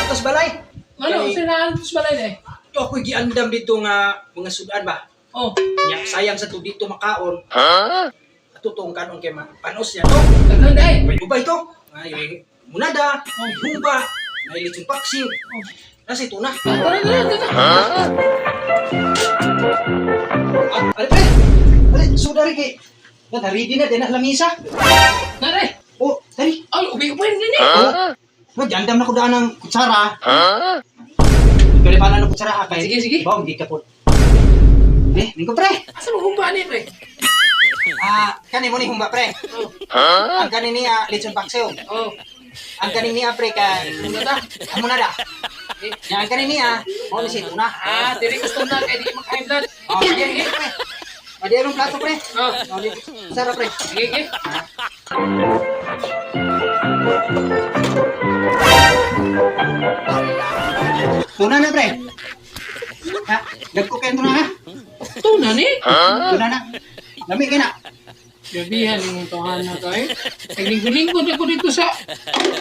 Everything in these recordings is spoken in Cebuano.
Atos balay. Ano, Kay- sila ang balay na eh. Ito ako'y giandam dito nga mga sudan ba. Oh, Nya, sayang sa to dito makaon. Ato tong kanon kay panos niya to. daghan day. May ubay to. May munada, may humba, may lechon paksiw. Oh. Nasa ito na. Ah, tara, tara, tara. Ah, ale pre. Ale, suda rin kay. Na ready na din na lamisa. Nare. Oh, dali. Ay, ubi-ubi din eh. Oh. No, giandam na ko daan ng kutsara. Kalipanan ng kutsara ah, kay. Sige, sige. Bawang di ka po. Eh, lingko pre. Asa mo humba ni pre? Ah, kani mo ni humba pre. Oh, Ang kani niya lechon paksiw. oh. Ang kani niya pre kay Ano ta? amo na da. Eh. Ya, ang kani niya mo ni si tuna. Ah, dili gusto na kay di makain blood. Oh, sige, sige pre. Adi anong plato pre? Oh, Oh, di kutsara pre. sige, sige. Tuna na pre. Ha, dagko kay tuna ha. Tuna ni. Tuna na. Lami kay na. Gabihan imong tawhana kay. Kay linggo-linggo na ko dito sa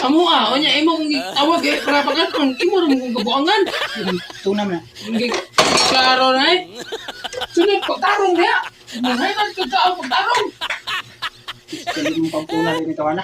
amoa. Onya imong tawag eh para pagkaon imo ra mong kabuangan. Tuna na. Hindi klaro na eh. Sunod ko tarong diha. Muhay man ko tao pag tarong. Kali mong pampuna rin ito na.